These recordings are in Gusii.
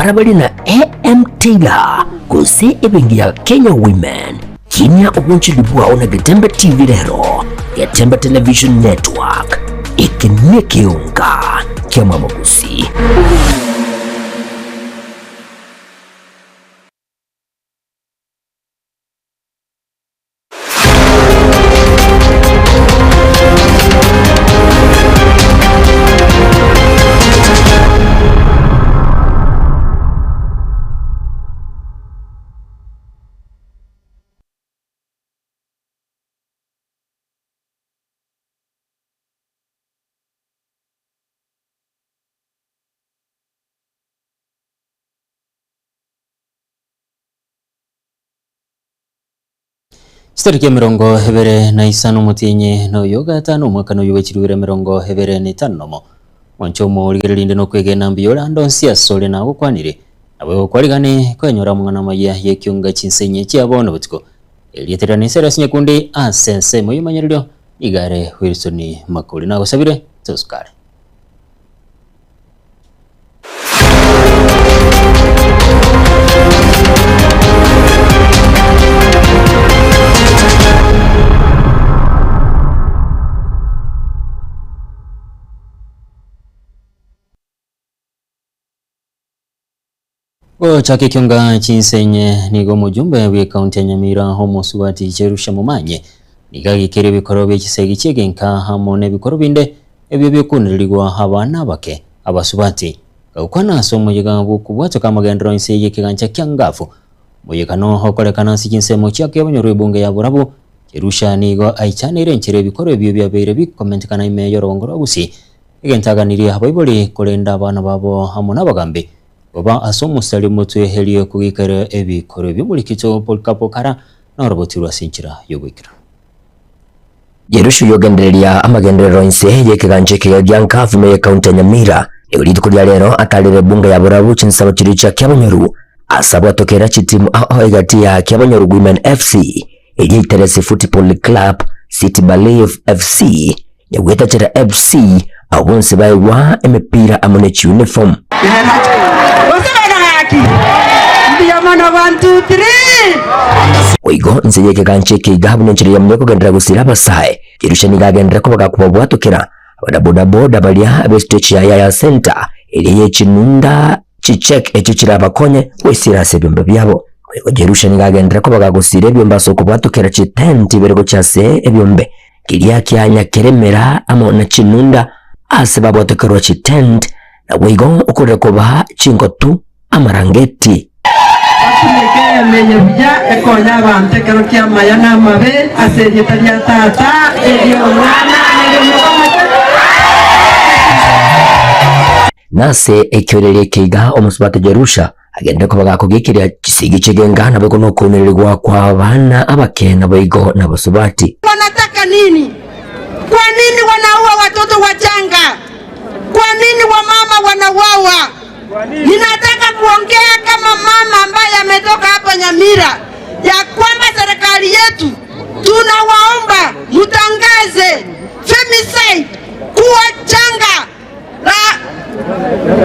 Barabare na AM Taylor gose ebenki ya Kenya Women. Kinia obonchori bwao na Getembe TV rero, Getembe Television Network, eke nekeonga kia Mamagusi. Chitariki emerongo ebere na isano omotienyi noyo gatano omwaka noyo bwe chirwire emerongo ebere na etano nomo. Mwanche omorigereria rinde nokwegena mbuya ore ande onsi asore nagokwanire, naboigo kwarigane kwenyora amang'ana amaya y'ekionga chinsenyi chia bono botuko. Erieta riane Cyrus Nyakundi ase ensemo y'omonyererio nigo are Wilson Makori. Nagosabire tosukare. Gochaka ekionga chinsenye nigo omojumbe bw'ekaunti ya Nyamira omosubati Jerusha Momanyi nigo agikeire ebikorwa bie chisegi chi'egenka amo nebikorwa binde ebio biokonererigwa abana abake abasubati. Gakwana ase omoyega bw'okobwatoka amagenderero inse y'ekegancha kia Ngafu omoyegano okorekana ase chinsemo chia Kiabonyoru ebunge ya Borabu Jerusha nigo aichaneire enchera ebikorwa ebio biabeire bikomentekana ime y'orogongo rwa Gusii egento aganirie abaibori korenda abana babo amo nabagambi Koba ase omosari omotwe erio kogikera ebikoro ebi'omorikito Polycarpo kara norobotirwe ase enchera y'ogoikeranu. Jerusha oyogendereria amagenderero inse y'ekegancha ekiya gia Nkavu ime y'ekaunti ya Nyamira, nigo rituko ria rero atarire ebunge ya Borabu chinsemo chiria chia Kiabonyoru ase abwatokera chitimu ao ao egati ya Kiabonyoru Women FC, eria Iteresi Football Club, City Ballet FC, Nyagwetachera FC, abwo bonsi baegwa emepira amo ne chiuniform. Gose bana gaki? Mbuya mono one two three. Boigo inse y'ekegancha eke iga buna enchera yamuya kogenderera gosira abasae, Jerusha nigo agenderera koba gakobabwatokera abanabodaboda baria b'estage ya Yaya Centre eria ye chinunda chicheck echio chirabakonye gwesira ase ebiombe biabo. Boigo Jerusha nigo agenderera koba gagosira ebiombe ase okobwatokera chitent ibere gochia ase ebiombe Keria kia nyakeremera amo na chinunda aase babwatokerwa chitent, naboigo okorera koba chingotu amarangeti. Batumeke emeye buya ekonye abanto ekero ki'amaya na amabe, ase erieta ria Tata, eri'Omwana, na eri'Omoika Omochenu. Nase ekiorerio eke iga omosubati Jerusha agenderere koba gakogekeria chisegi chi'egenga naboigo nokounererigwa kw'abana abake naboigo nabasubati. Wanataka nini? Kwa nini wanaua watoto wachanga? Kwa nini wamama wanauawa? Ninataka kuongea kama mama ambaye ametoka hapa Nyamira ya kwamba serikali yetu tunawaomba mtangaze femicide kuwa janga la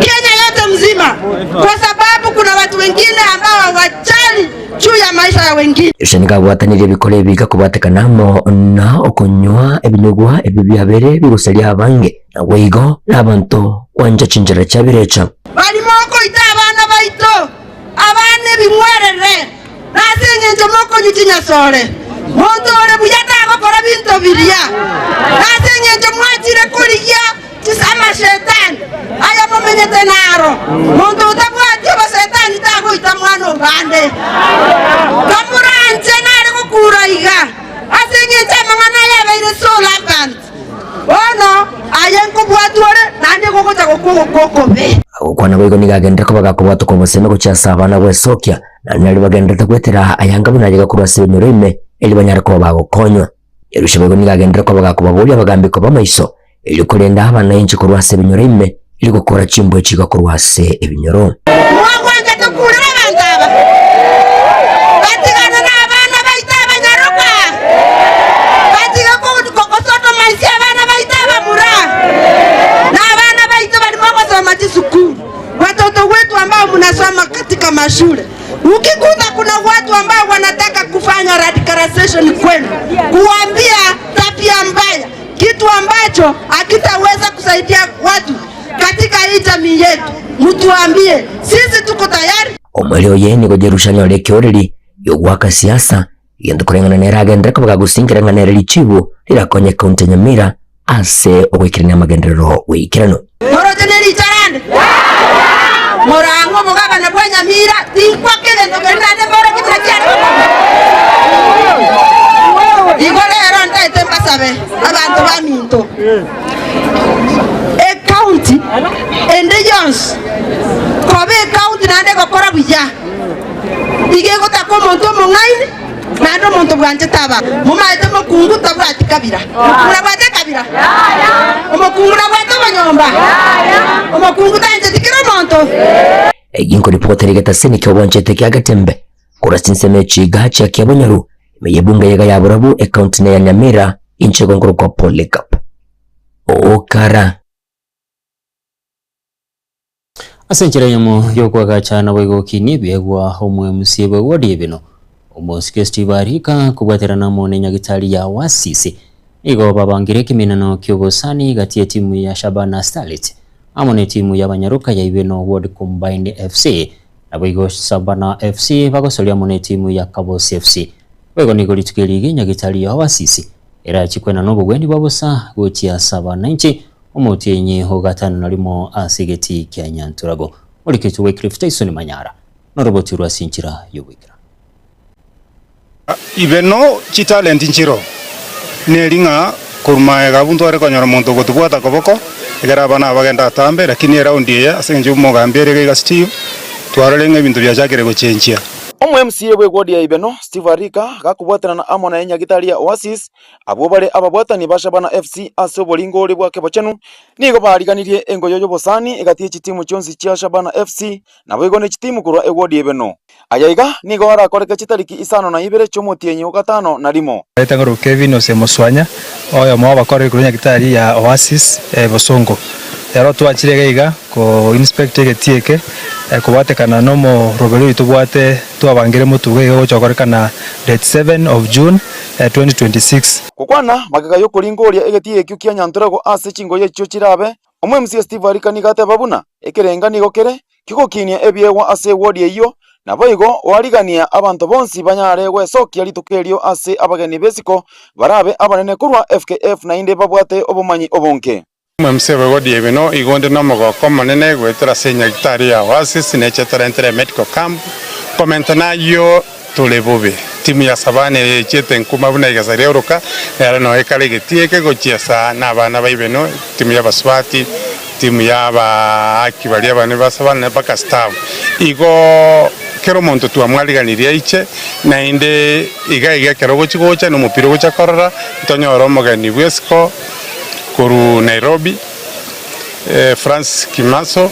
Kenya yote mzima, kwa sababu kuna watu wengine ambao hawajali juu ya maisha ya wengine. Yoshua nigo abwatanirie ebikoro ebi bigakobwatekana amo na okonywa ebinyugwa ebio biabeire bigosaria abange, naboigo nabanto gwancha chinchera chia birecha. Barimo okoita abana baito, abana ebing'werere, na ase engencho mokonywa chinyasore. Monto ore buya tagokora binto biria, na ase engencho mwachire korigia amashetani aya momenyete naro. Monto otabwati obosetani tagoita mwana obande. Tomoranche nare gokura iga, ase engencho amang'ana aya abeire so rampant. Bono aye nkobwatwa ore, naende gogocha gokwa ogokwa okobe. Agokwana boigo nigo agenderete koba gakobwatoka obosemi gochia ase abana gwesokia, naende nario bagenderete gwetera ayanga buna ayega korwa ase ebinyoro ime, erio banyare koba bagokonywa. Yerusha boigo nigo agenderete koba gakobaboria abagambi koba maiso, erio korenda abana inche korwa ase ebinyoro ime, erio gokora chimbwa echiga korwa ase ebinyoro. Mwagwanchete kurera abanto aba, batigane nabana baito abanyaroka, batige gosodomaisia abana baito abamura, na abana baito barimo gosoma chisukuru. Watoto wetu ambao mnasoma. wanasoma katika mashule. Ukikuta kuna watu ambao wanataka kufanya radicalization kwenu, kuambia tabia mbaya, kitu ambacho hakitaweza kusaidia watu katika hii jamii yetu, mtuambie, sisi tuko tayari. Omweri oye nigo Jerusha anyore ekeoreri gi'ogoaka siasa, egento koreng'ana nere agenderere koba gagosinkera ng'a nere richibu rirakonye ekaunti ya Nyamira ase ogoikerania amagenderero goikeranu. Moroche ne richarande? Morang'we obogabana bwa Nyamira, tinkwaka egento keria naende mborokie buna kiare gokong'a. Igo rero ntaete mbasabe abanto baminto, ecounty ende yonsi koba ecounty naende egokora buya, iga egotaka omonto omong'aini naende omonto bwanchete abanto. Momaete mokungu tabwati kabira. Mokungu nabwate ekabira? Omokungu nabwate obonyomba? Omokungu tancheti kera omonto? Eyio nkoripota ere egetasini ki'obwanchete kia Getembe korwa chinsemo echiga chia Kiabonyoru, ime y'ebunge eyega ya Borabu, ecounty neya Nyamira, inche igo nkorokwa Polycarp Okara. Ase enchera eyemo y'okoagacha naboigo gokinia ebiegwa omwemusie bw'ewodi y'ebino, omosike Steve Arika kobwaterana amo nenyagitari ya Oasis nigo babangire ekeminano ki'obosani gati y'etimu ya Shabana Starlets amo netimu y'abanyaroka ya Ibeno Ward Combined FC naboigo Shabana FC bagosoria amo netimu ya Kabosi FC. Boigo nigo rituko eri iga enyagitari ya Oasis erachie kwenana obogweni bwa bosa gochia ase abananchi Omotienyi o gatano na rimo ase egetii kia Nyanturago, oriketwe Wycliffe Tyson Manyara, noroboti rwa ase enchera y'ogoikera. Ibe no chitalenti nchiroo, neri ng'a korwa magega abwo ntware konyora omonto ogotobwata koboko, ekero abana aba bagenda atambe, lakini eraundi eye ase eng'encho omogambi ere iga iga Steve, twarorire ng'a ebinto biachakire gochenchia. Omo MCA bw'eward ya Ibeno, Steve Arika, gakobwaterana amo na enyagitari ya Oasis, Abwo bare ababwatani ba Shabana FC ase oboringori bwa kebochenu nigo baariganirie engoyo y'obosani egati ye chitimu chionsi chia Shabana FC naboigo ne chitimu korwa ewodi y'Ebeno. Aya iga nigo arakoreke chitariki isano na ibere chi'omotienyi o gatano na rimo. Etang'oro Kevin ose Moswanya, oyomo bw'abakoreri korwa nyagetari ya Oasis Bosongo. Ero twachire iga iga ko inspect egetii eke kobwatekana na omoroberi oyo tobwate twabangire motuko iga gocha gokorekana date 7 of June 2026. Gokwana magega y'okoringoria egetii ekio kia Nyantorego ase chingoyo echio chirabe, Omo-MCA Steve Arika nigo ateba buna ekerenga nigo kere kigokinia ebiegwa ase ewodi eyio, naboigo oarigania abanto bonsi banyare gwesokia rituko erio ase abageni b'esiko barabe abanene korwa FKF naende babwate obomanyi obonge. Omomc bw'egodi y'ebino igo onde nomogoko omonene goetera ase enyagitari ya Oasis neche torentere medical camp komenta nayio tore bobe. Timu ya Savannah eye echiete nkuma buna egesa riaoroka nero noyo ekare egetii eke gochiesa nabana ba Ibeno, timu y'abasubati, timu y'abaaki baria abane ba Savannah mpaka staff. Igo kera omonto twamwariganirie aiche naende iga iga ekero ogochi gocha nomopira ogocha korora ntonyore omogeni bw'esiko Korwa Nairobi, Francis Kimaso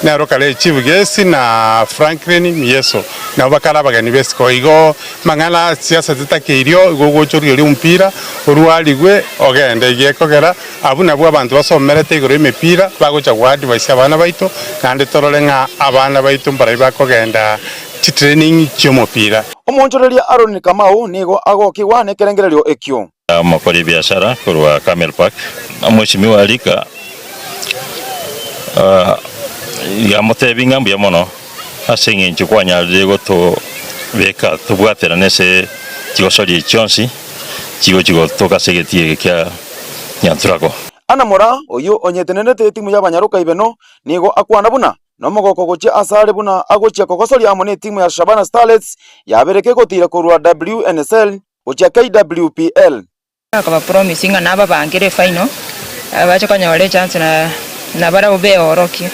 nere okare Chief Guest na Franklin Miyeso nabo bakare abageni b'esiko. Igo amang'ana a siasa titakeirio, igo ogocha origereria omopira orwarigwe ogende. Igo ekogera abwo nabwo abanto basomerete igoro y'emepira bagocha go advise abana baito naende torore ng'a abana baito mbaria bakogenda chitraining chi'omopira. Omoonchoreria Aaron Kamau nigo agokigwa nekerengererio ekio. Omokori ebiashara korwa Camel Park, Omweshimiwa Arika yamotebi ng'a mbuya mono ase eng'encho kwanyarire gotobeka tobwaterane ase chigosori echi chionsi chigochi gotoka ase egetii eke kia Nyanturago. Anna Moraa, oyio onyetenerete etimu y'abanyaroka Ibeno, nigo akwana buna Nomogoko gochia asare buna agochia kogosoria amo netimu ya Shabana Starlets yabere kegotiira korwa WNSL gochia KWPL. Akaba promise ng'a nababangere efinal, bache konyora echance na nabarabwo beorokie.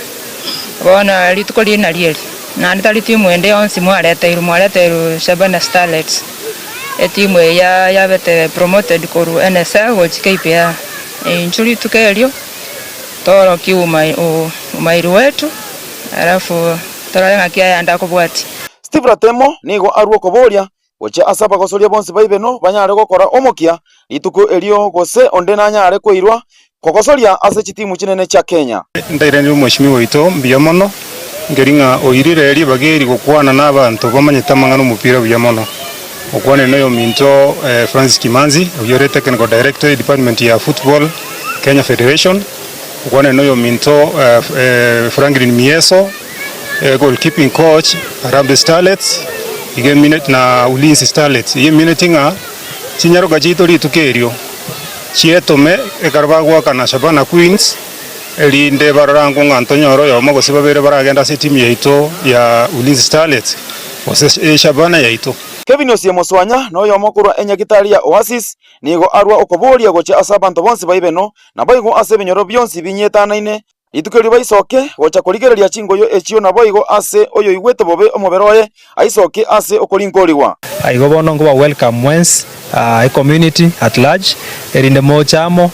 Bono rituko riria nario eri, naende tari timu ende yonsi mwareteirwe, mwareteirwe Shabana Starlets, etimu eye ya yabete promoted korwa NSL gochia KPL. Inchuo rituko erio. Toorokie obomairi bwetu, alafu torore ng'aki ayande akobwatia. Steve Ratemo nigo arua okoboria gochia ase abagosoria bonsi ba Ibeno banyare gokora omokia rituko erio gose onde nanyare koirwa kogosoria ase chitimu chinene chia Kenya. Ndairanire omweshimiwa oito mbuya mono. Nkeri ng'a oirire ribaga eri gokwana nabanto bamanyete amang'ana 'omopira buya mono. Okwanire noyominto Francis Kimanzi, oyio ore Technical Director Department ya Football Kenya Federation. Okwanire noyominto Franklin Mieso, Goalkeeping Coach Harambee Starlets, iga emineti na Ulinzi Starlets. Iga emineti ng'a chinyaroka chiaito rituko erio chietome ekero bagoakana Shabana Queens. Erinde barore ango ng'a ntonyore oyomo gose babere baragende ase etimu yaito ya Ulinzi Starlets gose Eshabana yaito. Kevin Osiemo Swanya noyomo korwa enyagitari ya Oasis, nigo arua okoboria gochia ase abanto bonsi ba Ibeno, naboigo ase ebinyoro bionsi binyetanaine, rituko erio baisoke gocha korigereria chingoyo echio naboigo ase oyoigwete bobe omobere oye aisoke ase okorinkorigwa. Igo bono nkoba welcome mwensi, ecommunity at large, erinde moche amo.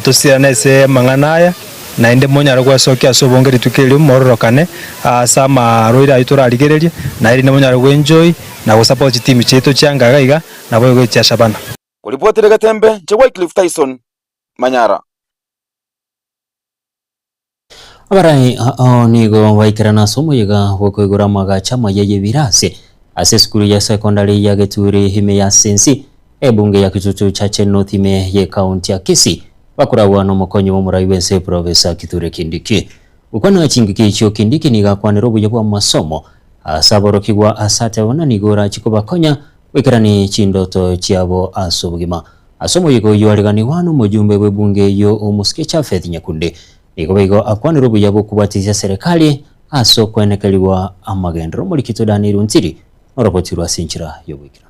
Tosirane ase amang'ana aya, naende monyare gwesokia ase obonge rituko erio mororokane ase amarwaire ayio torarigererie, na erinde monyare gwenjoy na gosupport chiteam chiaito chianga iga iga, naboigo echia Shabana. Koribwatire getembe nche Wycliffe Tyson Manyara. Abarai ao nigo baikerana ase omoyega bw'okoigora amagacho amaya y'ebirasi ase esukuru ya secondary ya Geturi ime ya Sensi, ebunge ya Kitutu Chache North ime y'ekaunti ya Kisii, bakoragwa nomokonyi bw'omorai bw'ense Professor Kithure Kindiki. Gokwana chingaki echio Kindiki nigo akwanire obuya bw'amasomo ase aborokigwa ase ateba buna nigo orachi kobakonya goikerani chindoto chiabo ase obogima. Ase omoyega oyio areganigwa nomojumbe bw'ebunge eyio Omosike Japheth Nyakundi, nigo boigo akwanire obuya bw'okobwatisia serikali ase okwenekerigwa amagenderero. Omorikito Daniel Ontiri norobotirwe ase enchera y'ogoikeranu.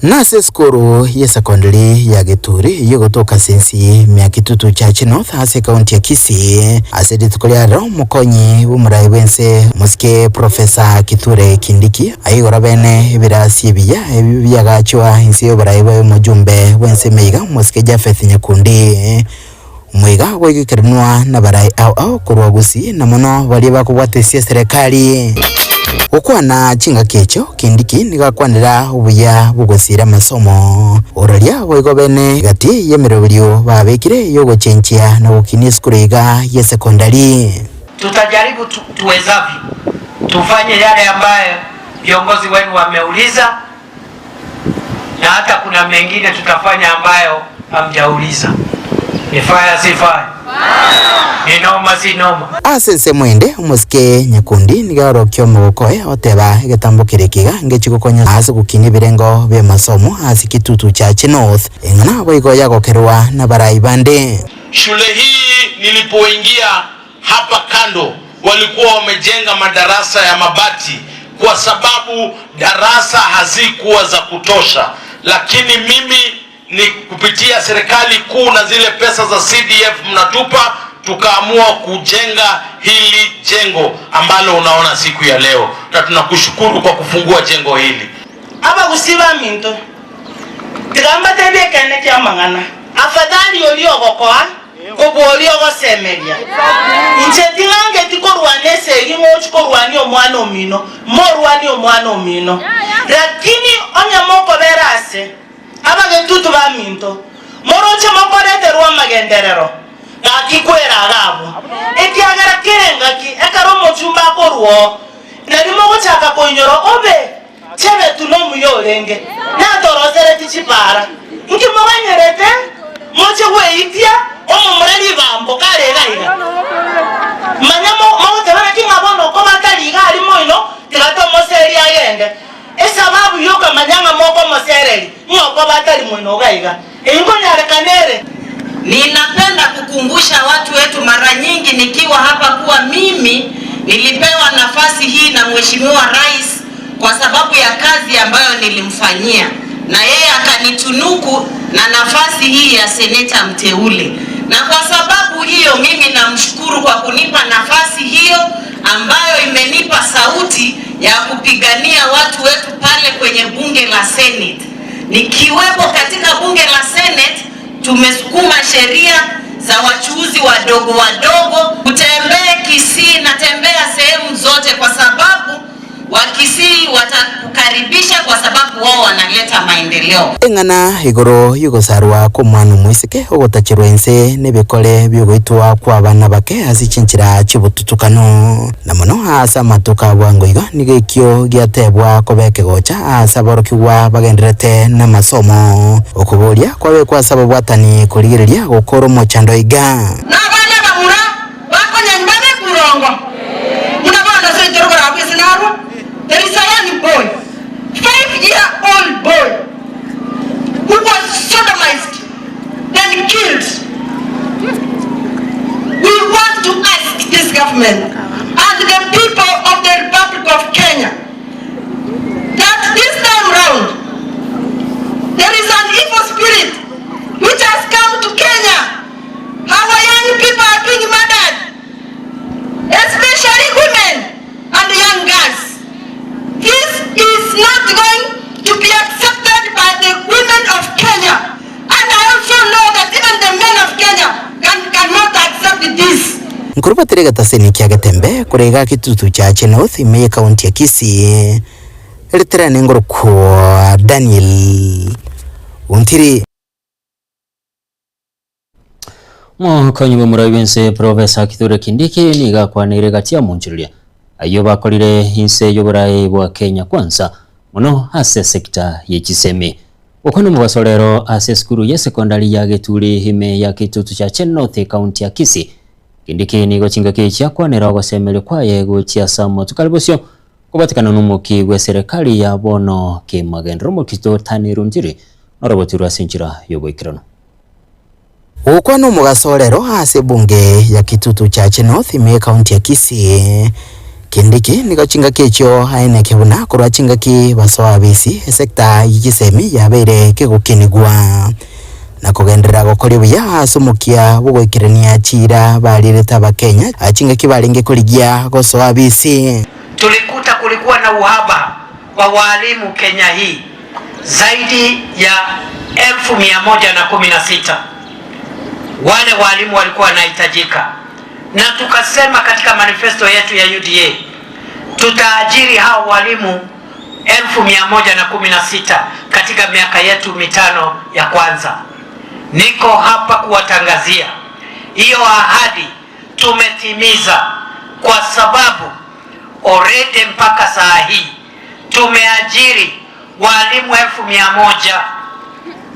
Nase esukuru y'esekondari ya Geturi eyio egotoka ase ense ya Kitutu Church North ase ekaunti ya Kisii. Ase rituko ria rero omokonyi bw'omorai bw'ense omosike Professor Kithure Kindiki aigora bene ebirasi ebiya ebio biagachwa inse y'oborai bwa omojumbe bw'ense emeiga omosike Japheth Nyakundi. Omoiga bwaigekeranwa nabarai ao ao korwa Gusii na mono baria bakobwatesia eserekari. Gokwana chingaki echio, Kindiki nigo akwanera obuya bw'ogosiira amasomo. Ororia boigo bene gati y'emeroberio babekire y'ogochenchia na gokinia esukuru iga y'esekondari. Tutajaribu tuwezavyo tufanye yale ambayo viongozi wenu wameuliza na hata kuna mengine tutafanya ambayo hamjauliza. Ni fire si fire? Ni noma si noma? Ase ensemo ende, omosike Nyakundi nigo aorokia omogoko oye oteba egetambo keria ekiga ngechi gokonya ase gokinia ebirengo bi'amasomo ase Kitutu Church North, eng'ana boigo yagokerwa nabarai bande. Shule hii nilipoingia hapa kando walikuwa wamejenga madarasa ya mabati kwa sababu darasa hazikuwa za kutosha, lakini mimi ni kupitia serikali kuu na zile pesa za CDF mnatupa, tukaamua kujenga hili jengo ambalo unaona siku ya leo, na tunakushukuru kwa kufungua jengo hili. Abagusii baminto, tiga mbatebie ekeene ki'amang'ana, Afadhali oria ogokoa kobua oria ogosemeria. Inche ting'angeti korwana esegi ng'ochi korwania omwana omino, morwanie omwana omino. Lakini onye mokobera ase abagetutu baminto, moroche mokoreterwa amagenderero, gaki kwera iga abwo. Ekiagera kera engaki ekero omochumba akorwa oo, nario mogochaka koinyora obe Chebetu nomuya orenge, natorosereti chipaara. Inki moganyerete moche gweitia omomura ribambo kare iga iga? Manya mogoteba naki ng'a bono koba tari iga aria moino, tiga tomoserie agende. Esababu yokamanya ng'a mokomosereria, ng'a okoba atari moino iga iga. Eyio nkonyarekana ere. Ninapenda kukumbusha watu wetu mara nyingi nikiwa hapa kuwa mimi nilipewa nafasi hii na Mheshimiwa Rais kwa sababu ya kazi ambayo nilimfanyia na yeye akanitunuku na nafasi hii ya seneta mteule, na kwa sababu hiyo mimi namshukuru kwa kunipa nafasi hiyo ambayo imenipa sauti ya kupigania watu wetu pale kwenye bunge la Senate. Nikiwepo katika bunge la Senate, tumesukuma sheria za wachuuzi wadogo wadogo. Kutembea Kisii, natembea sehemu zote, kwa sababu Wakisii watakukaribisha kwa sababu wao wanaleta kuleta maendeleo. Eng'ana igoro y'ogosarwa kw'omwana omoiseke ogotacherwa inse nebikore bi'ogoitwa kw'abana bake ase chinchera chi'obotutukano, na mono aase amatuko a bwango iga nigo ekio giatebwa koba ekegocha aase aborokigwa bagendererete namasomo. Okoboria kwabekwa ase ababwatani korigereria gokora omochando iga. Na abana abamura bakonyanywa babe borongo, buna bono ase enchera okoragwa ase narwo, There is a young boy, 5-year-old boy, who was sodomized and killed. We want to ask this government and the people of the Republic of Kenya that this time round there is an evil spirit which has come to Kenya. Our young people are being murdered, especially women and young girls. This is not going to be accepted by the women of Kenya. And I also know that even the men of Kenya can, cannot accept this. Nkorubatera egetaseni kia Getembe kore iga Kitutu Chache North ime y'ekaunti ya Kisii, eritere nengorokwa Daniel Ontiri. Omokonyi bw'omorai bw'ense Professor Kithure Kindiki nigo akwaneire gati y'omonchoreria ayio bakorire inse y'oborai bwa Kenya Kwanza mono ase sector ye chisemi. Gokwana omobaso rero ase esukuru ye secondary ya Geturi ime ya Kitutu Chache North ekaunti ya Kisii, Kindiki nigo chingaki echi akwanera ogosemeria kwaye gochia ase amatuko are bosio kobatikana nomoki bw'eserekari ya bono kemagenderero omokristo Tani Runtiri norobotirwe ase enchera y'oboikeranu. Gokwana omogaso rero ase ebunge ya Kitutu Chache North ime y'ekaunti ya Kisii, Kindiki nigo chingaki echio aeneke buna korwa chingaki basoa abisi esecta ye chisemi yabeire kegokinigwa na kogenderera gokoria buya ase omokia bw'ogoikerania chiira barierete abakenya chingaki barenge korigia gosoa abisi. Tulikuta kulikuwa na uhaba wa walimu Kenya hii zaidi ya 116,000 wale walimu walikuwa wanahitajika, na tukasema katika manifesto yetu ya UDA tutaajiri hao walimu 116,000 katika miaka yetu mitano ya kwanza. Niko hapa kuwatangazia hiyo ahadi tumetimiza, kwa sababu already mpaka saa hii tumeajiri walimu 100,000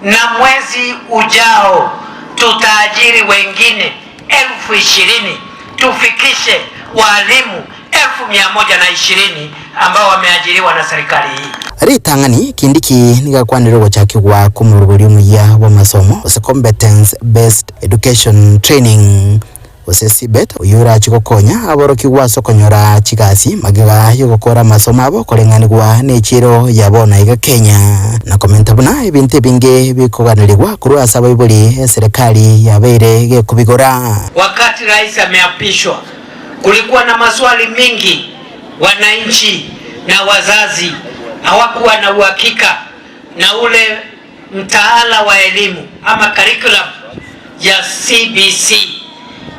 na mwezi ujao tutaajiri wengine 20,000 tufikishe walimu 120,000 ambao wameajiriwa na serikali hii. Ritang'ani Kindiki nigo akwanire ogochakigwa kw'omorobori omuya bw'amasomo gose Competence Based Education Training gose CBET oyio orache gokonya aborokigwa ase okonyora chigasi magega y'ogokora amasomo abo koreng'anigwa n'echiiro ya bono aiga Kenya na komenta buna ebinto ebinge bikoganerigwa korwa ase abaibori eserekari yabeire gekobigora. Wakati rais ameapishwa, kulikuwa na maswali mingi, wananchi na wazazi hawakuwa na uhakika na ule mtaala wa elimu ama curriculum ya CBC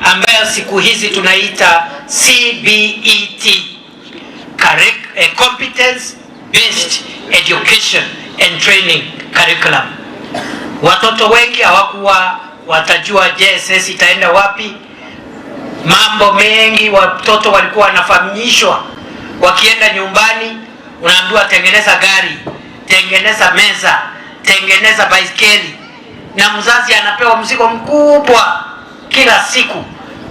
ambayo siku hizi tunaita CBET, Competence Based Education and Training Curriculum. Watoto wengi hawakuwa watajua JSS itaenda wapi. Mambo mengi watoto walikuwa wanafanyishwa, wakienda nyumbani unaambiwa tengeneza gari, tengeneza meza, tengeneza baiskeli, na mzazi anapewa mzigo mkubwa kila siku.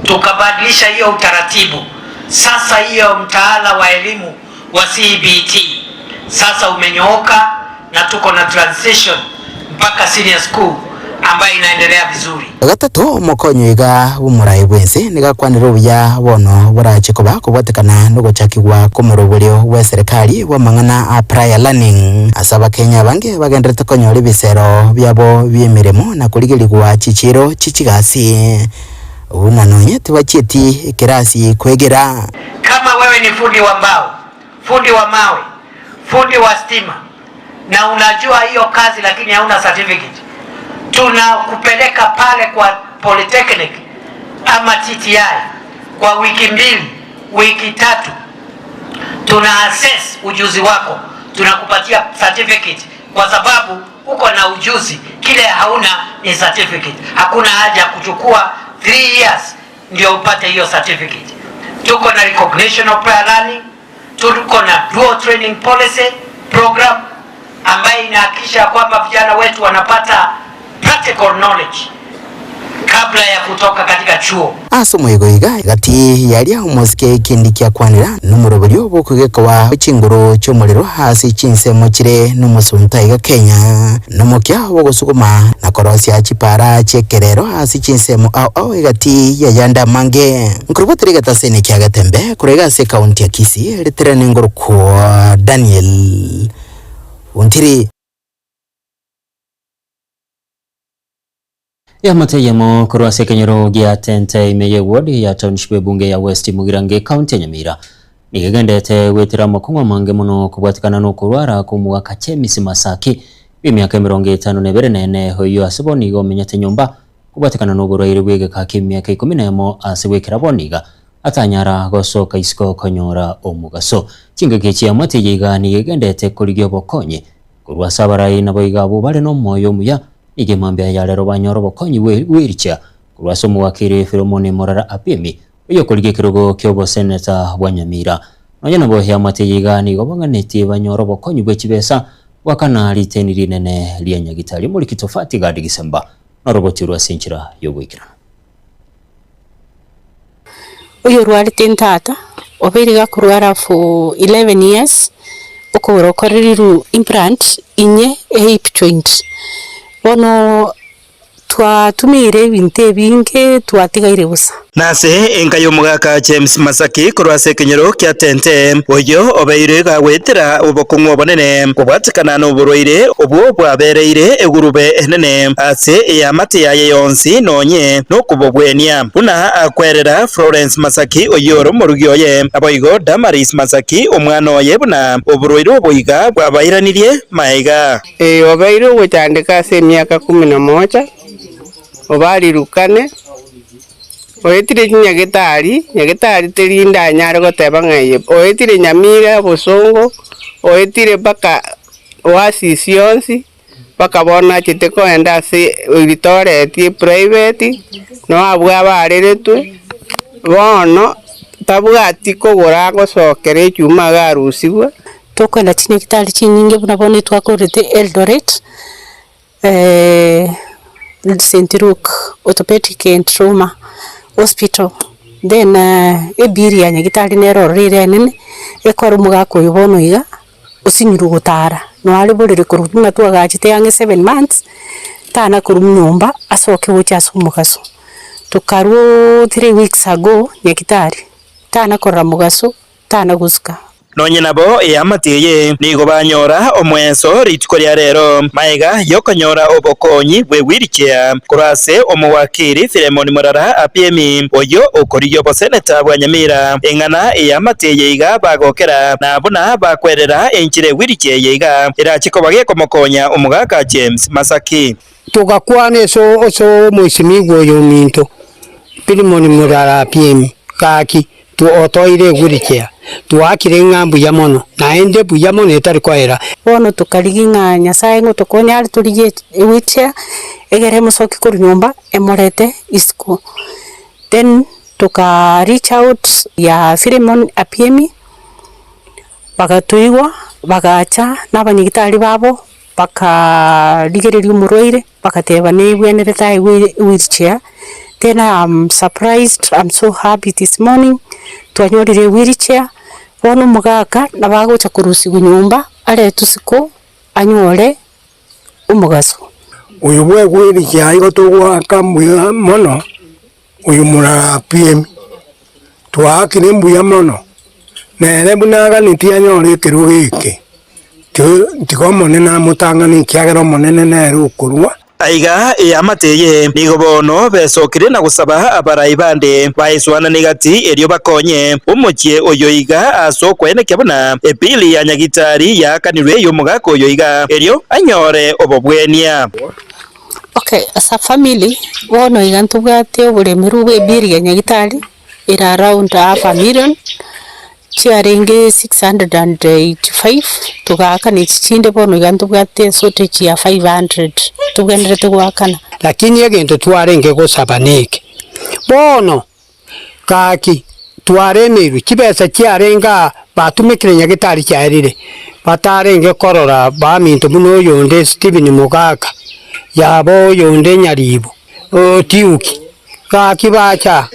Tukabadilisha hiyo utaratibu. Sasa hiyo mtaala wa elimu wa CBT sasa umenyooka na tuko na transition mpaka senior school ambayo inaendelea vizuri. Gatato, omokonyi iga bw'omorai bw'ense nigo akwanire obuya bono borache koba kobwatekana nogochakigwa kw'omoroberio bw'eserekari bw'amang'ana a prior learning ase abakenya abange bagenderete konyora ebisero biabo bi'emeremo na korigerigwa chichiiro chi'chigasi buna nonye tibachieti ekerasi kwegera. Kama wewe ni fundi wa mbao, fundi wa mawe, fundi wa stima na unajua hiyo kazi lakini hauna certificate, tunakupeleka pale kwa Polytechnic ama TTI kwa wiki mbili, wiki tatu, tuna assess ujuzi wako, tunakupatia certificate. kwa sababu uko na ujuzi, kile hauna ni certificate. Hakuna haja kuchukua 3 years ndio upate hiyo certificate. Tuko na recognition of prior learning, tuko na dual training policy program ambayo inahakikisha kwamba vijana wetu wanapata practical knowledge kabla ya kutoka katika chuo. Ase omoigo iga egati yaria omosike ekindi kiakwanera nomoroberio bw'okogekoa chinguru chi'omorero ase chinsemo chire nomosunte aiga Kenya, nomokia bw'ogosuguma na korosia chipara chi'ekerero ase chinsemo ao ao egati y'ayande amange. Nkorobotera egetaseni kia Getembe korwa iga ase ekaunti ya Kisii, ritirani ngorokwa Daniel Ontiri. Eamate eyemo korwa ase ekenyoro gia Tente ime ye ward ya township ebunge ya West Mugirango ekaunti ya Nyamira nigo egendete goetera amakong'u amange mono kobwatikana na okorwara kw'omogaka James Masaki bw'emiaka 52 na ene oyio ase bono iga omenyete nyomba kobwatikana na oborwaire bw'egeka kia emiaka 11 ase gwekera bono iga atanyara gosoka isiko konyora omogaso. Chingaki chiamate eye iga nigo egendete korigia obokonyi korwa ase abarai nabo iga abwo bare na omoyo omuya nigo emambia ya rero banyora obokonyi bwerichia korwa ase omowakiri Philemon Morara Apiemi oyo okorigia ekerogo kia oboseneta bwa Nyamira. Nonya nabo eamate eye iga nigo bang'anetie banyora obokonyi bwa chibesa bwakana riteni rinene ria Nyagitari Omoriki Tofati Gadi Gisemba noroboti rwa ase enchera y'ogoikerana. Oyo orwarete ntata, obeire gakorwara for 11 years, okobora okorerirwe implant inye ehip joint. Bono twatumiire ebinto ebinge twatigaire bosa. Nase enka y'omogaka James Masaki korwa ase ekenyoro kia Tente, oyio obeire gagwetera obokong'u obonene kobwatekana noborwaire obwo bwabereire egurube enene ase eamate yaye yonsi nonye nokobobwenia. Buna akwerera Florence Masaki oyio ore omorugi oye, naboigo Damaris Masaki omwana oye buna oborwaire obo iga bwabairanirie maega. Ee, obeire ogochandeka ase emiaka 11, obarirukane, oetire chinyagetari, nyagetari teri ndanyare goteba ng'a eye, oetire Nyamira obosongo, oetire mpaka Oasis yonsi, mpaka bono achete kogenda ase Eldoret eprivate, noo abwo abareretwe, bono tabwati kogora agosokera echuma iga arusigwe. Tokoenda chinyagitari chinyinge buna bono twakorete Eldoret, St Luke Orthopedic and Trauma Hospital, then ebill ya nyagitari nere ororo ere enene, ekora omogaka oyo bono iga, osinyirwe gotara, noare borere korwa buna twagachete ang'e 7 months, tana korwa nyomba asoke gocha ase omogaso. Tokarwa 3 weeks ago nyagitari, tana korora mogaso, tana gosuka. Nonye nabo eamate eye nigo banyora omweso rituko ria rero maega yokonyora obokonyi bwe wheelchair korwa ase omowakiri Philemon Morara Apiemi oyo okorigia oboseneta bwa Nyamira. Eng'ana eamate eye iga bagokera na buna bakwerera enchire wheelchair eye iga erache koba gekomokonya omogaka James Masaki. Togakwana ase ase omoisimigwa oyo ominto Philemon Morara Apiemi gaki otoire ewheelchair twakire ng'a mbuya mono naende buya mono etari koera. Bono tokarigia ng'a Nyasaye ngotokonya are torigie ewheelchair egere emosoki korwa nyomba emorete isiko. Then toka reach out ya Philemon Apiemi, bagatoigwa bagacha na abanyagitari babo bakarigereria omorwaire bagateba nebwenerete aegwe ewheelchair. Then I'm surprised, I'm so happy this morning, twanyorire ewheelchair, bono omogaka nabo agocha korusiwa nyomba aretwe isiko anyore omogaso. Oyo bwa ewheelchair igo togoaka mbuya mono oyo Morara Apiemi, twaakire mbuya mono nere buna aganeti anyore ekerogo eke, tiga omonene amotang'ani ekiagera omonene nere okorwa. Aiga eamate eye nigo bono besokire na gosaba abarai bande baeswanane gati erio bakonye omochie oyo iga ase okwenekia buna epili ya nyagitari yakanirwe y'omogaka oyo iga erio anyore obobwenia. Okay, as a family, bono iga ntobwate oboremeru bwa ebill ya nyagitari ere around half a million. Chiarenge 685 togaakana echi chinde bono iga ntobwate eshortage ya 500 tobwenerete goakana. Lakini egento twarenge gosaba neke, bono gaki twaremeirwe, chibesa chiarenge aa batumekire nyagetari chiaerire, batarenge korora baminto buna oyonde Stephen Mogaka, yaba oyonde Nyaribo, Otiuki, gaki bacha,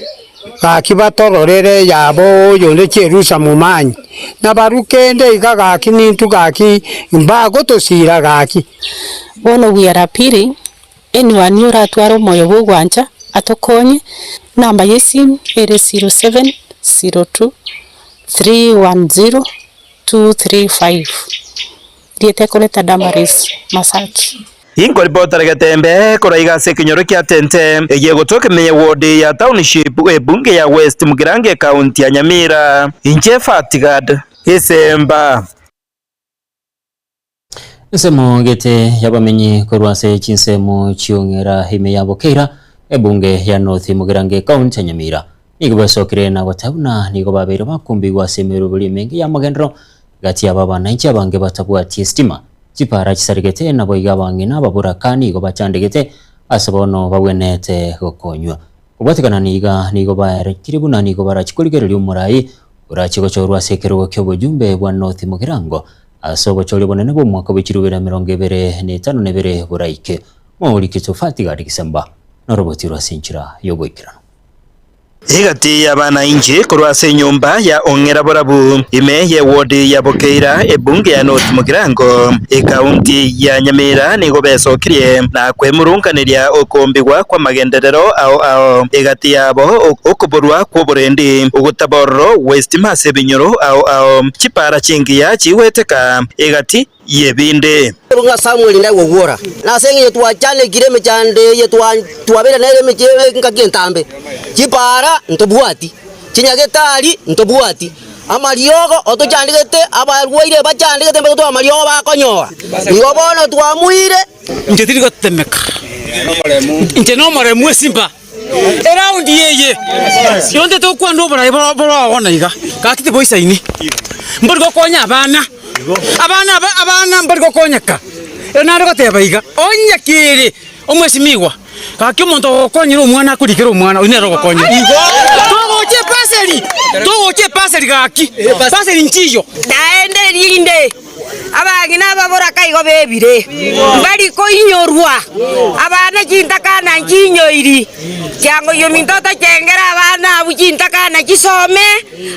gaki batororere yabo oyonde chierusa momanyi, na barwe kende iga gaki nintwe gaki mbagotosira gaki. Bono we are appealing anyone oratware omoyo bw'ogwancha atokonye, number y'esimu ere 0702 310 235, rieta ekoreta Damaris Masaki. Inkoripotera getembe korwa iga ase ekenyoro kia Tente, eye egotoka ime ye ward ya Township ebunge ya West Mugirango ekaunti ya Nyamira. Inche Fatgad Esemba. Ensemo gete y'abamenyi korwa ase chinsemo chi'ong'era ime ya Bokeira, ebunge ya North Mugirango ekaunti ya Nyamira, nigo besokire na goteba buna nigo babeire bakumbigwa ase emeroberi emenge y'amagenderero gati yabo abananchi abange batabwati esitima. Chipara chisaregete, naboigo abang'ina ababoraka nigo bachandegete, ase bono bagwenerete gokonywa. Kobwatekana niga nigo baerekire buna nigo barachie korigereria omorai orachie gochorwa ase ekerogo ki'obojumbe bwa North Mugirango ase obochori obonene bw'omwaka bwe chirubere 2052 boraike. Mooriki Tofati Gadi Gisemba norobotirwe ase enchera y'oboikeranu. Egati y'abanainchi korwa ase enyomba ya Ong'era Borabu, ime y'ewodi ya Bokeira, ebunge ya North Mugirango, ekaunti ya Nyamira nigo besokirie na kwemurunganeria okombigwa kw'amagenderero ao ao, egati yabo okoborwa kw'oborendi, ogotaba ororo gw'esitima ase ebinyoro ao ao, chipara chingiya chigweteka egati y'ebinde. Ng'a Samweli ndagogwora, na ase engencho twachandekire emechando eye twabeire nere emechie engaki entambe, chipaara ntobwati, chinyagetari ntobwati, amariogo otochandegete, abarwaire bachandegete mbaka twa amariogo bakonyora. Igo bono twamoire. Inche tindi gotetemeka, inche nomoremu esimba. Eraundi eye yonte tokwana oboraai boro bono iga, gaki tiboisaini, mbori gokonya abana, abana aba abana mbori gokonyeka. Ere nare goteba iga, onye kere omwesimigwa, gaki omonto ogokonyera omwana akorikere omwana, oyio nere ogokonyera. Togocha epaseri, togocha epaseri gaki, paseri nchiyo. Naende rinde Abang'ina ababoraka igo bebire, mbari koinyorwa, abana chintakana nchinyoiri. Kiango ominto otochengere abana abwo chintakana chisome,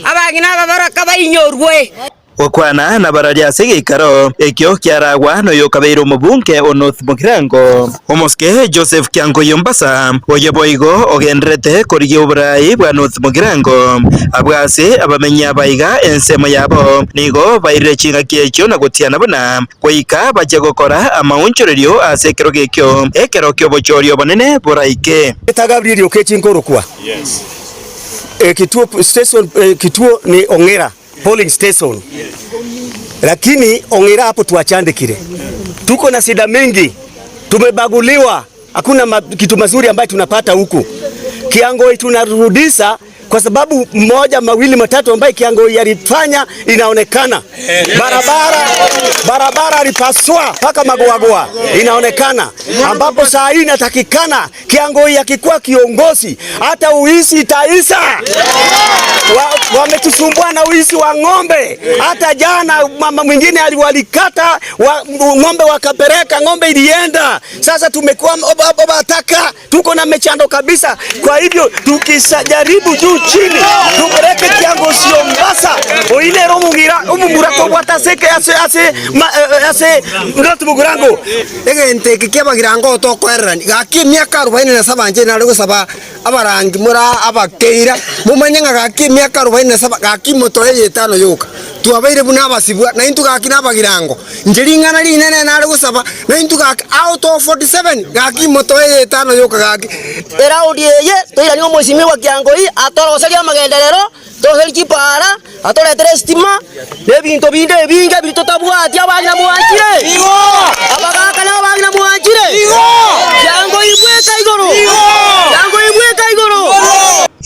abang'ina ababoraka bainyorwe. Gokwana nabarari ase egeikaro ekio kiaragwa noyokabeire omobunge o North Mugirango, Omosike Joseph Kiangoyi Ombasa, oyo boigo ogendererete korigia oboraai bwa North Mugirango. Abwo ase abamenyi abaiga ensemo yabo nigo bairire chingaki echio na gotiana buna goika bachie gokora amaonchorerio ase ekerogo ekio, ekero ki'obochori obonene boraike. Eta Gabriel Okechi nkorokwa. Ekituo station ekituo ni Ong'era polling station lakini Ong'era hapo twachandikire tuko na shida mingi tumebaguliwa hakuna ma, kitu mazuri ambayo tunapata huku Kiangoi tunarudisha kwa sababu mmoja mawili matatu ambaye Kiangoi alifanya inaonekana barabara barabara alipasua mpaka magoagoa inaonekana, ambapo saa hii inatakikana Kiangoi akikuwa kiongozi hata uizi itaisha. Wametusumbua wa na uizi wa ng'ombe. Hata jana mama mwingine aliwalikata wa, ng'ombe wakapeleka ng'ombe ilienda. Sasa tumekuwa obataka, tuko na mechando kabisa. Kwa hivyo tukisajaribu juu chini tupeleke Kiango sio Mombasa oinero omugira omomura kobwata ase ase ase ase North Mugirango. Egento eke ki'abagirango tokoererania, gaki emiaka arobaini na saba inche nare gosaba abarangi more abakeira, momanye ng'a gaki emiaka arobaini na saba gaki motoe eye etano yoka. Twabeire buna abasibwa, na intwe gaki nabagirango. Inche ring'ana rinene nare gosaba, na intwe gaki out of 47 gaki motoe eye etano yoka gaki. Eraundi eye toiranie omwesimigwa Kiangoi atoroserie amagenderero, Toserie chipaara, atoretere esitima, na ebinto binde ebinge biria totabwati. Abang'ina mwanchire? Abagaaka na abang'ina mwanchire? Kiango ibweka igoro! Kiango ibweka igoro!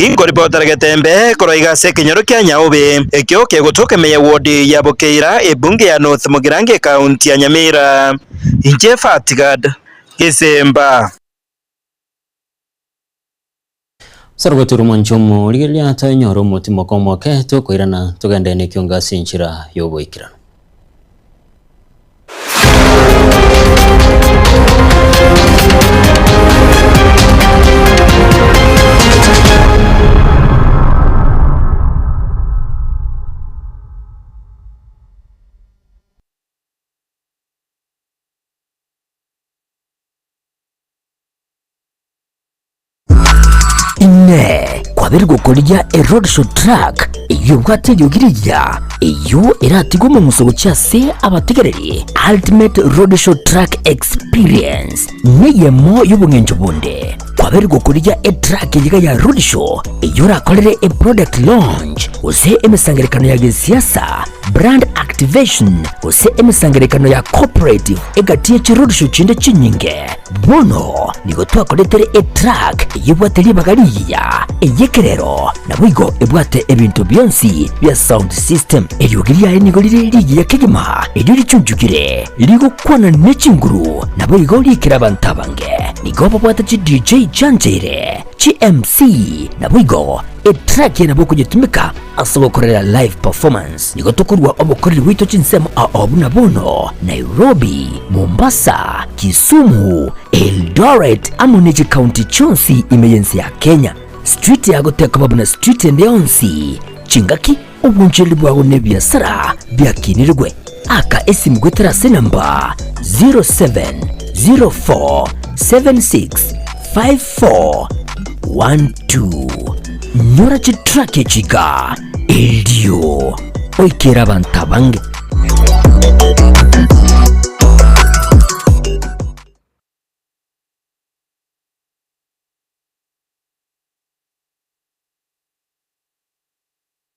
Inkoripotera Getembe korwa iga ase ekenyoro kia Nyaobe, ekio kegotoka ime ya ward ya Bokeira, ebunge ya North Mugirango ekaunti ya Nyamira. Inche Fatgad Gesemba. Sarogotera omwancho omorigereria toenyore omotimoka omoke tokoirana togende nekiongo ase enchera y'oboikeranu. Inee! Kwabeire gokorigia eroadshow truck eyio ebwate eriogi rigiya, eyio eratigwe omong'uso gochia ase abategereri? Ultimate Roadshow Truck Experience neyemo y'obong'encho bonde. Kwabeire gokorigia etruck eyio iga ya roadshow eyio orakorere eproduct launch gose emesangererekano ya gesiasa, brand activation gose emesangererekano ya corporate egati ye chiroadshow chinde chinyinge. Bono nigo twakoretere etruck eyebwate ribaga rigiya, ey'ekerero, naboigo ebwate ebinto bionsi bia sound system. Eriogi riaye nigo rire rigiya kegima, erio richunchukire, rigokwana ne chinguru, naboigo riikire abanto abange. Nigo babwate chi DJ chiancheire, chi MC, naboigo etruck eye nabo okonyetumeka ase ogokorera live performance. Nigo tokorua obokoreri bwaito chinsemo ao buna bono, Nairobi, Mombasa, Kisumu, Eldoret amo ne chikaunti chionsi ime y'ense ya Kenya. Street yago tekoba buna street ende yonsi. Chingaki, obonchoreri bwago na ebiasara biakinirigwe. Aka esimu goetera ase enamba 0704765412. Nyora chitrack echi iga erio oikere abanto abange.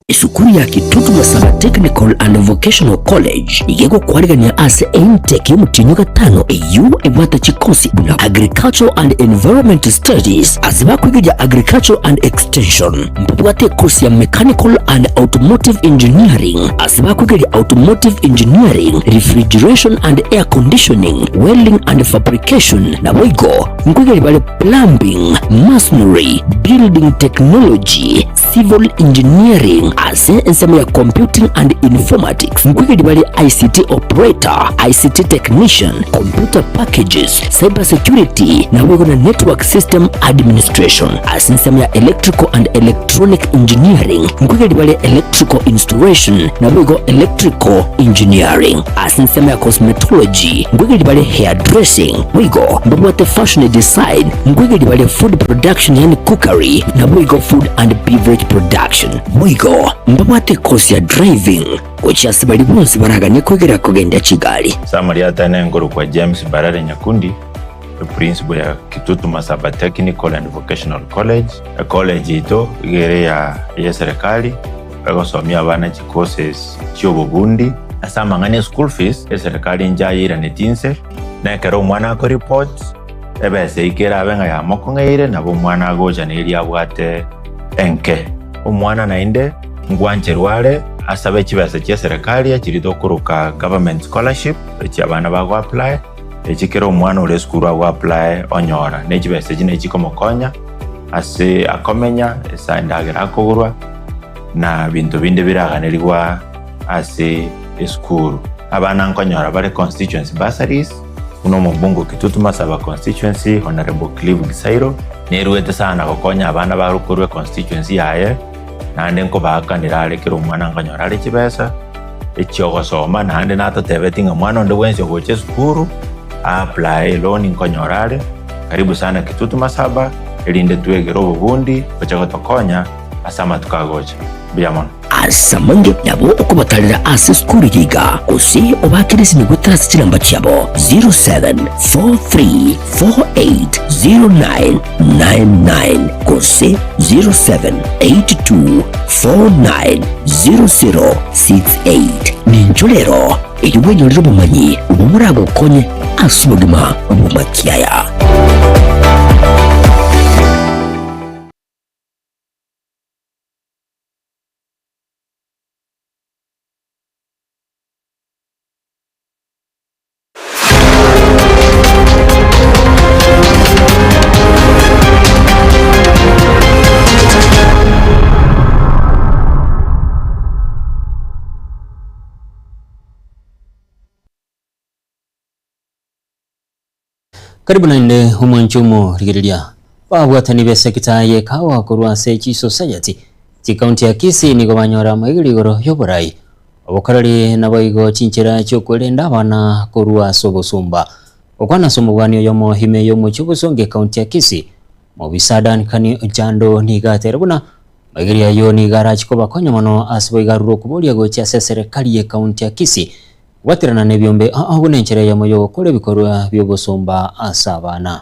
Esukuru ya Kitutu Masaba Technical and Vocational College nigo egokwarigania ase eintake y'omotienyi o gatano eyio ebwate chikosi buna Agricultural and Environment Studies ase bakwegeria Agricultural and Extension. Mbabwate ekosi ya Mechanical and Automotive Engineering ase bakwegeria Automotive Engineering, Refrigeration and Air Conditioning, Welding and Fabrication naboigo nkwegeria bare Plumbing, Masonry, Building Technology, Civil Engineering ase ensemo ya Computing and Informatics nkwegeri bare ICT Operator, ICT Technician, Computer Packages, Cyber Security naboigo na Network System Administration. Ase ensemo ya Electrical and Electronic Engineering nkwegeri bare Electrical Installation naboigo Electrical Engineering. Ase ensemo ya Cosmetology nkwegeri bare Hairdressing boigo mbabwate Fashion Design nkwegeri bare Food Production yaani Cookery naboigo Food and Beverage Production. Boigo mbabwate ekosi ya Driving gochia ase baria bonsi baraganie kwegera kogendia chigari. Samari atane nkorokwa James Mbarare Nyakundi, eprinciple ya Kitutu Masaba Technical and Vocational College. Ecollege yaito iga ere ya eserikali egosomia abana chicourses chiobobundi. Ase amang'ana e school fees, eserikali nchayeiranetie inse, na ekero omwana akoreport, ebesa eyio kerabe ng'a yamokong'eire, nabo omwana agocha na eria abwate enke. Omwana naende ngwancherwa are asabe chibesa chia eserikali echiria tokoroka government scholarship, echi abana bago apply, echi kera omwana ore esukuru ago apply onyora. Ne chibesa echi nachi chikomokonya ase akomenya, ase endagera akogorwa, na binto binde biraganerigwa ase esukuru. Abana nkonyora bare constituency bursaries, buna omobunge o Kitutu Masaba constituency Honourable Clive Gisairo, neruete sana gokonya abana bare korwa econstituency yaye, naende nkobaakanera are kera omwana nkonyora are chibesa echiogosoma, naende natotebeti ng'a mwana onde bwensi ogocha esukuru a apply eloan nkonyora are. Karibu sana Kitutu Masaba, erinde twegere obobundi gocha gotokonya ase amatuko agocha. Mbuya mono. Ase amange nabo okobatarera ase esukuru eye iga, gose obaakere esimi goetera ase chinamba chiabo 0743480999 gose 0782490068. Nincho rero erio bwenyorere obomanyi obwo boragokonye ase obogima bw'amakiaya. Karibu naende omwanchi omorigereria. Babwatani b'esekita y'ekawa korwa ase chisosayati chi'ekaunti ya Kisii nigo banyora amaigerio igoro y'oborai, obokoreri naboigo chinchera chi'okwerenda abana korwa ase obosomba. Gokwana ase omobwani oyomo ime y'omochie obosongo ekaunti ya Kisii, Mobisa Duncan Ochando nigo atere buna amaigerio ayio nigo arache kobakonya mono ase boigo arure okoboria gochia ase eserekari y'ekaunti ya Kisii kobwaterana nebiombe ao buna enchera eyemo y'ogokora ebikorwa bi'obosomba ase abana.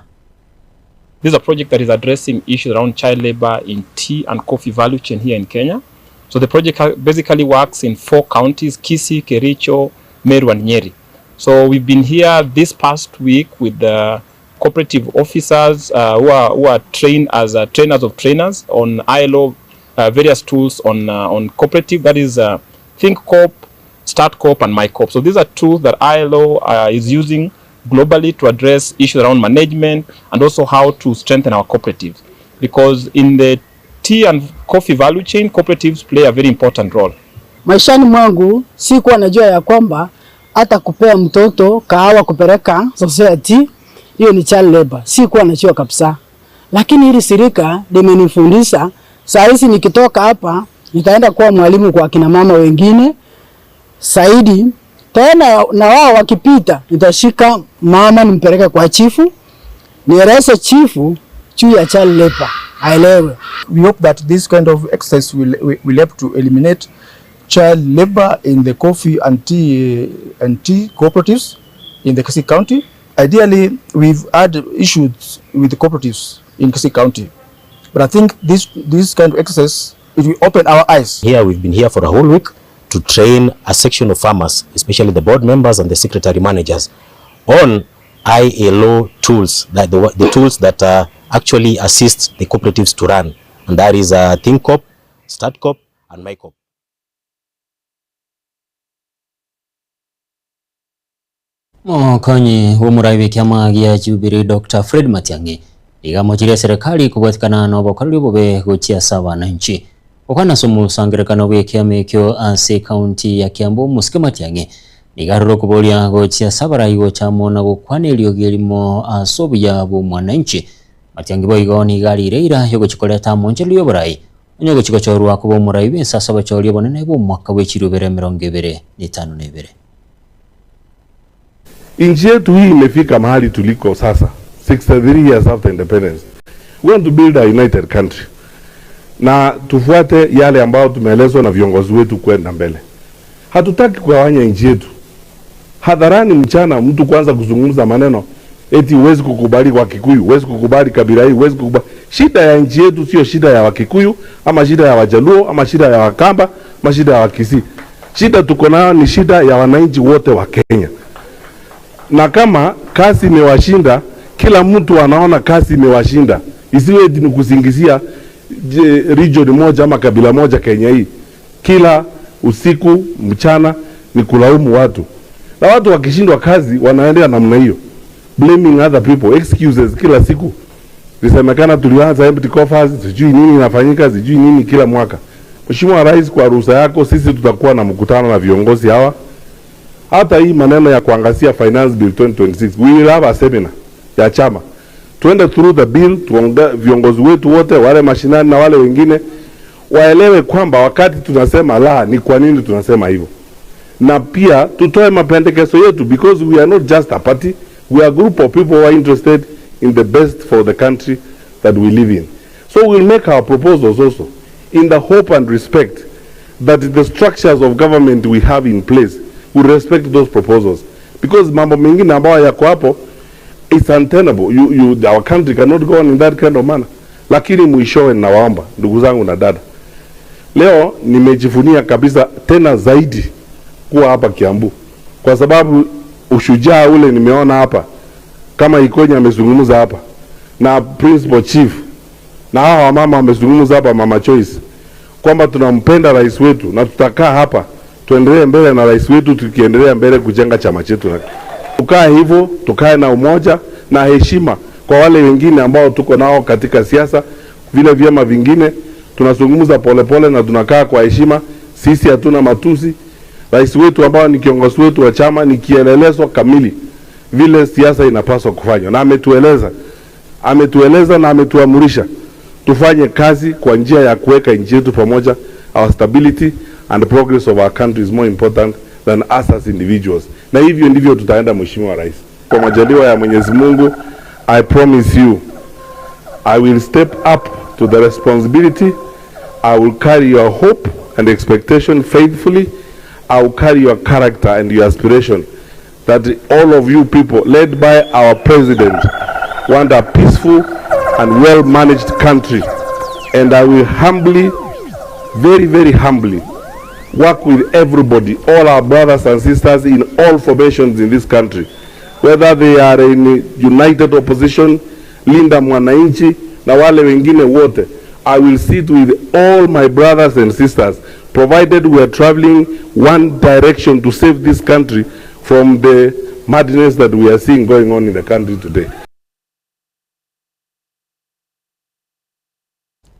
This is a project that is addressing issues around child labor in tea and coffee value chain here in Kenya. So the project basically works in four counties, Kisii, Kericho, Meru and Nyeri. So we've been here this past week with the cooperative officers uh, who, are, who are trained as uh, trainers of trainers on ILO, uh, various tools on, uh, on cooperative, that is uh, ThinkCoop, StartCoop and MyCoop. So these are tools that ILO uh, is using globally to address issues around management and also how to strengthen our cooperatives. Because in the tea and coffee value chain, cooperatives play a very important role. Maishani mwangu sikuwa najua ya kwamba hata kupea mtoto kahawa kupeleka society hiyo ni child labor, sikuwa najua kabisa, lakini hili shirika limenifundisha. Saa hizi nikitoka hapa nitaenda kuwa mwalimu kwa kina mama wengine zaidi tena, na wao wakipita nitashika mama nimpeleke kwa chifu, nieleze chifu juu ya child labor aelewe. We hope that this kind of exercise will, will help to eliminate child labor in the coffee and tea, and tea cooperatives in the Kisii County. Ideally, we've had issues with the cooperatives in Kisii County, but I think this, this kind of exercise, it will open our eyes. Here we've been here for a whole week to train a section of farmers, especially the board members and the secretary managers, on ILO tools, that the, the tools that uh, actually assist the cooperatives to run, and that is uh, ThinkCoop, StartCoop, and MyCoop. Mokonyi bw'omorai bw'ekiama gia Jubilee Doctor Fred Matiang'i nigo amochirie eserekari kobwatikana nobokoreri obobe gochia ase abananchi. Gokwana ase omosangererekano bw'ekiama ekio ase ekaunti ya Kiambu Omosike Matiang'i nigo arure okoboria gochia ase abarai gocha amo na gokwana eriogi erimo ase obuya bw'omwananchi. Matiang'i boigo nigo arire eira yogochia koreta amonchereri y'oborai onye ogochia gochorwa koba omorai bw'ense ase obochori obonene bw'omwaka bw'echirubere 2052. Nchi yetu hii imefika mahali tuliko sasa, 63 years after independence. We want to build a united country, na tufuate yale ambayo tumeelezwa na viongozi wetu kwenda mbele. Hatutaki kugawanya nchi yetu hadharani mchana, mtu kuanza kuzungumza maneno eti huwezi kukubali Wakikuyu, huwezi kukubali kabila hii, huwezi kukubali. Shida ya nchi yetu sio shida ya Wakikuyu ama shida ya Wajaluo ama shida ya Wakamba ama shida ya Wakisii. Shida tuko nayo ni shida ya wananchi wote wa Kenya na kama kazi imewashinda, kila mtu anaona kazi imewashinda, isiwe eti ni kusingizia region moja ama kabila moja Kenya hii. Kila usiku mchana ni kulaumu watu, na watu wakishindwa kazi wanaendea namna hiyo, blaming other people, excuses kila siku. Lisemekana tulianza empty coffers, sijui nini inafanyika, sijui nini kila mwaka. Mheshimiwa Rais, kwa ruhusa yako, sisi tutakuwa na mkutano na viongozi hawa hata hii maneno ya kuangazia finance bill 2026 we will have a seminar ya chama, tuende through the bill, tuonge viongozi wetu wote wale mashinani na wale wengine waelewe kwamba wakati tunasema la, ni kwa nini tunasema hivyo, na pia tutoe mapendekezo yetu because we are not just a party, we are a group of people who are interested in the best for the country that we live in. So we'll make our proposals also in the hope and respect that the structures of government we have in place will respect those proposals because mambo mengine ambayo yako hapo it's untenable. You, you, our country cannot go on in that kind of manner. Lakini mwishowe, nawaomba ndugu zangu na dada, leo nimejivunia kabisa tena zaidi kuwa hapa Kiambu kwa sababu ushujaa ule nimeona hapa, kama Ikonya amezungumza hapa na principal chief na hawa wamama wamezungumza hapa, mama Choice, kwamba tunampenda rais wetu na tutakaa hapa tuendelee mbele na rais wetu, tukiendelea mbele kujenga chama chetu. Tukae hivyo, tukae na umoja na heshima kwa wale wengine ambao tuko nao katika siasa, vile vyama vingine tunazungumza polepole na tunakaa kwa heshima. Sisi hatuna matusi. Rais wetu ambao ni kiongozi wetu wa chama ni kielelezo kamili vile siasa inapaswa kufanywa, na ametueleza ametueleza na ametuamurisha tufanye kazi kwa njia ya kuweka nchi yetu pamoja. Our stability and progress of our country is more important than us as individuals, na hivyo ndivyo tutaenda, Mheshimiwa Rais. Kwa majaliwa ya Mwenyezi Mungu, I promise you I will step up to the responsibility. I will carry your hope and expectation faithfully. I will carry your character and your aspiration that all of you people, led by our president, want a peaceful and well-managed country. And I will humbly, very, very humbly, work with everybody, all our brothers and sisters in all formations in this country, whether they are in united opposition, Linda Mwananchi na wale wengine wote. I will sit with all my brothers and sisters, provided we are traveling one direction to save this country from the madness that we are seeing going on in the country today.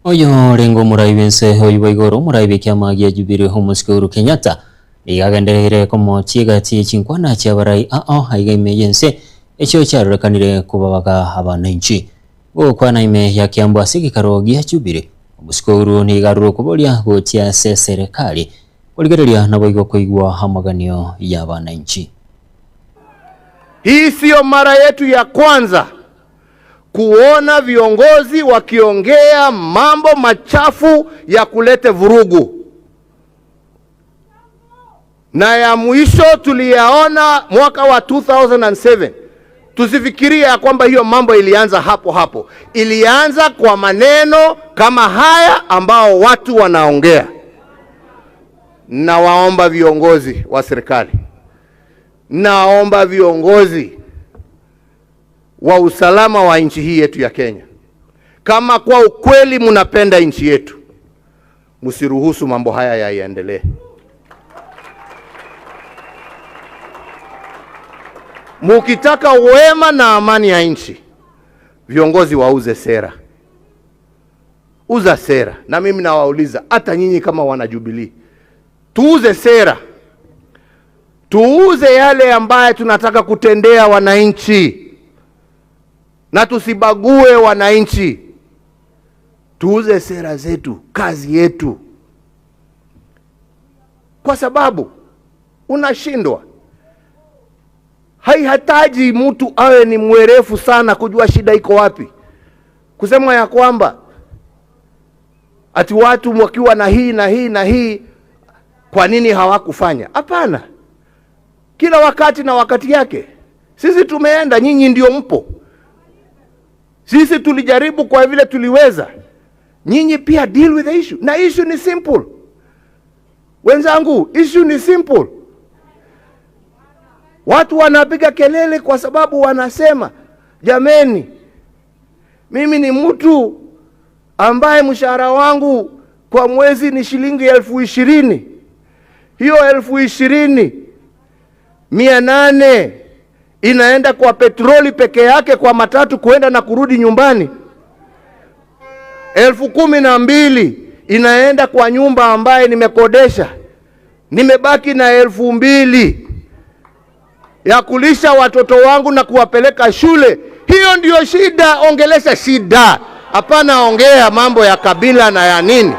Oyo orenge omorai bw'ense oyio bwa igoro, omorai bw'ekiama gia Jubilee Omosike Uhuru Kenyatta, nigo agendereire komochia egati ye chinkwana chi'abarai ao aiga ime y'ense echio chiarorekanire kobabaga abananchi. Gokwana ime ya Kiambu ase egekaro gia Jubilee, Omosike Uhuru nigo arure okoboria gochia ase eserekari korigereria naboigo koigwa amaganio y'abananchi. Hii siyo mara yetu ya kwanza kuona viongozi wakiongea mambo machafu ya kulete vurugu, na ya mwisho tuliyaona mwaka wa 2007. Tusifikirie ya kwamba hiyo mambo ilianza hapo hapo. Ilianza kwa maneno kama haya ambao watu wanaongea. Nawaomba viongozi wa serikali, naomba viongozi wa usalama wa nchi hii yetu ya Kenya, kama kwa ukweli mnapenda nchi yetu, msiruhusu mambo haya yaendelee. Mukitaka wema na amani ya nchi, viongozi wauze sera, uza sera. Na mimi nawauliza hata nyinyi kama wana Jubilee, tuuze sera, tuuze yale ambaye tunataka kutendea wananchi, na tusibague wananchi. Tuuze sera zetu, kazi yetu, kwa sababu unashindwa. Haihitaji mtu awe ni mwerefu sana kujua shida iko wapi, kusema ya kwamba ati watu wakiwa na hii na hii na hii, kwa nini hawakufanya? Hapana, kila wakati na wakati yake. Sisi tumeenda, nyinyi ndio mpo. Sisi tulijaribu kwa vile tuliweza, nyinyi pia deal with the issue. Na issue ni simple, wenzangu, issue ni simple. Watu wanapiga kelele kwa sababu wanasema, jameni, mimi ni mtu ambaye mshahara wangu kwa mwezi ni shilingi 20,000. Hiyo 20,800 inaenda kwa petroli peke yake, kwa matatu kuenda na kurudi nyumbani. 12,000 inaenda kwa nyumba ambaye nimekodesha. Nimebaki na 2,000 ya kulisha watoto wangu na kuwapeleka shule. Hiyo ndiyo shida. Ongelesha shida, hapana ongea mambo ya kabila na ya nini.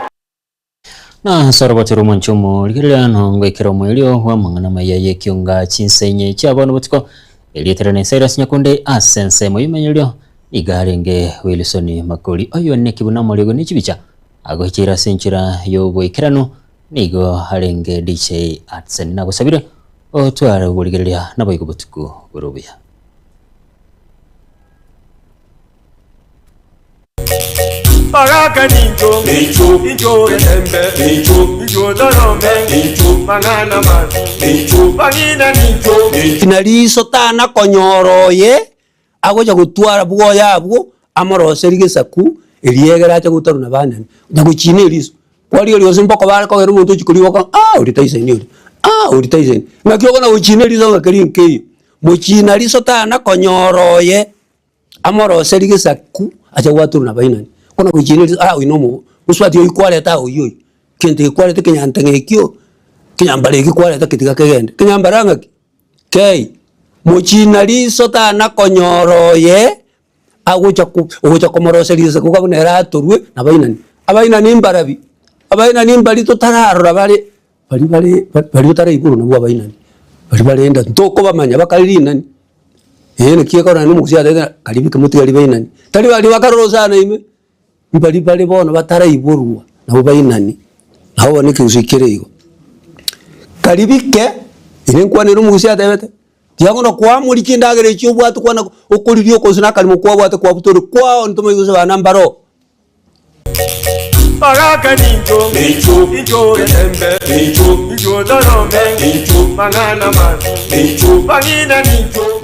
Na sorobotero omonchomo rigereria nongo ekero omoerio wa amang'ana maya ya ekionga chinsenye chia bono botuko erieterane Cyrus Nyakunde ase ensemo y'omenyerio niga arenge Wilson Makori oyo neki buna omorego ne chibicha agochera ase enchera ya oboikeranu nigo arenge DJ Atsen nagosabire otware oborigereria naboigo botuko bore obuya. Baraka ninjo, ninjo, ninjo etembe, ninjo, ninjo dorome, ninjo, manana man, ninjo, bangina ninjo, ninjo. Nariso tana konyoroye agocha gotwara bwoya abwo amoroseri gesaku eriegera acha gotarwa na banene nyagochina eriso kwari oriosi mpaka bare kogera omonto ochi korigoka ah ori Tyson ori ah ori Tyson ng'aki okona gochina eriso ng'aki ri nkeiyo mochina riso tana konyoroye amoroseri gesaku acha gwatorwa na bainani kona gochina eriso ah oyo na omo mosubati oyo kwareta oywo oyo kento eke kwareta ekenyanteng'a ekio, kenyambara eki kwareta ketiga kegende, kenyambara ng'aki kei. Mochina riso tana konyora oye agocha ko ogocha komoroseria risaku buna ere atorwe nabainani. Abainani mbarabi? Abainani mbari totararora bare baria bare baria otaraiborwa nabwo abainani, baria bare enda ntokobamanya bakare rinani, eh naki ekorora naende omogusii atebete ng'a karibu kemotigari bainani. Tari baria bakarora osana ime, mbaria bare bono bataraiborwa nabwo bainani, nabo bono ekegusii kere igo. Karibike, ere nkwanere omogusii atebete, tiga bono kwamori chindagera echio obwate kwana okoriria okonsu na akarimo kwabwate kwabutoire kwao ntomanye gose bana mbaroo. Baraka nincho, incho etembe, incho torome, mang'ana mabi, bang'ina nincho.